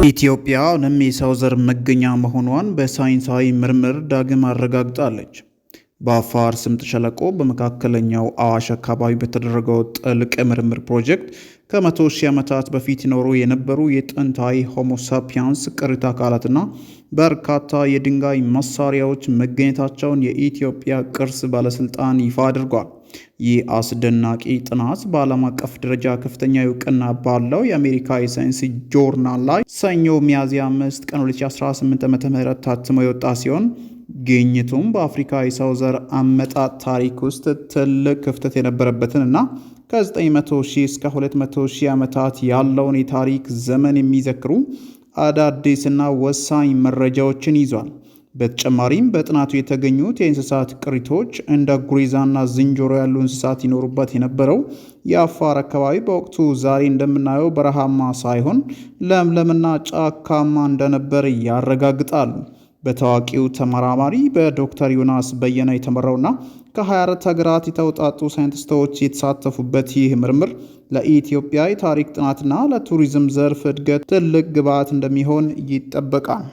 ኢትዮጵያ አሁንም የሰው ዘር መገኛ መሆኗን በሳይንሳዊ ምርምር ዳግም አረጋግጣለች። በአፋር ስምጥ ሸለቆ በመካከለኛው አዋሽ አካባቢ በተደረገው ጥልቅ ምርምር ፕሮጀክት ከ100,000 ዓመታት በፊት ይኖሩ የነበሩ የጥንታዊ ሆሞ ሳፒያንስ ቅሪተ አካላትና በርካታ የድንጋይ መሳሪያዎች መገኘታቸውን የኢትዮጵያ ቅርስ ባለስልጣን ይፋ አድርጓል። ይህ አስደናቂ ጥናት በዓለም አቀፍ ደረጃ ከፍተኛ እውቅና ባለው የአሜሪካ የሳይንስ ጆርናል ላይ ሰኞ ሚያዝያ 5 ቀን 2018 ዓ.ም ታትሞ የወጣ ሲሆን፣ ግኝቱም በአፍሪካ የሰው ዘር አመጣጥ ታሪክ ውስጥ ትልቅ ክፍተት የነበረበትን እና ከ900 ሺህ እስከ 200 ሺህ ዓመታት ያለውን የታሪክ ዘመን የሚዘክሩ አዳዲስና ወሳኝ መረጃዎችን ይዟል። በተጨማሪም በጥናቱ የተገኙት የእንስሳት ቅሪቶች እንደ ጉሬዛና ዝንጀሮ ያሉ እንስሳት ይኖሩበት የነበረው የአፋር አካባቢ በወቅቱ ዛሬ እንደምናየው በረሃማ ሳይሆን ለምለምና ጫካማ እንደነበር ያረጋግጣሉ። በታዋቂው ተመራማሪ በዶክተር ዮናስ በየነ የተመራውና ከ24 ሀገራት የተውጣጡ ሳይንቲስቶች የተሳተፉበት ይህ ምርምር ለኢትዮጵያ የታሪክ ጥናትና ለቱሪዝም ዘርፍ እድገት ትልቅ ግብዓት እንደሚሆን ይጠበቃል።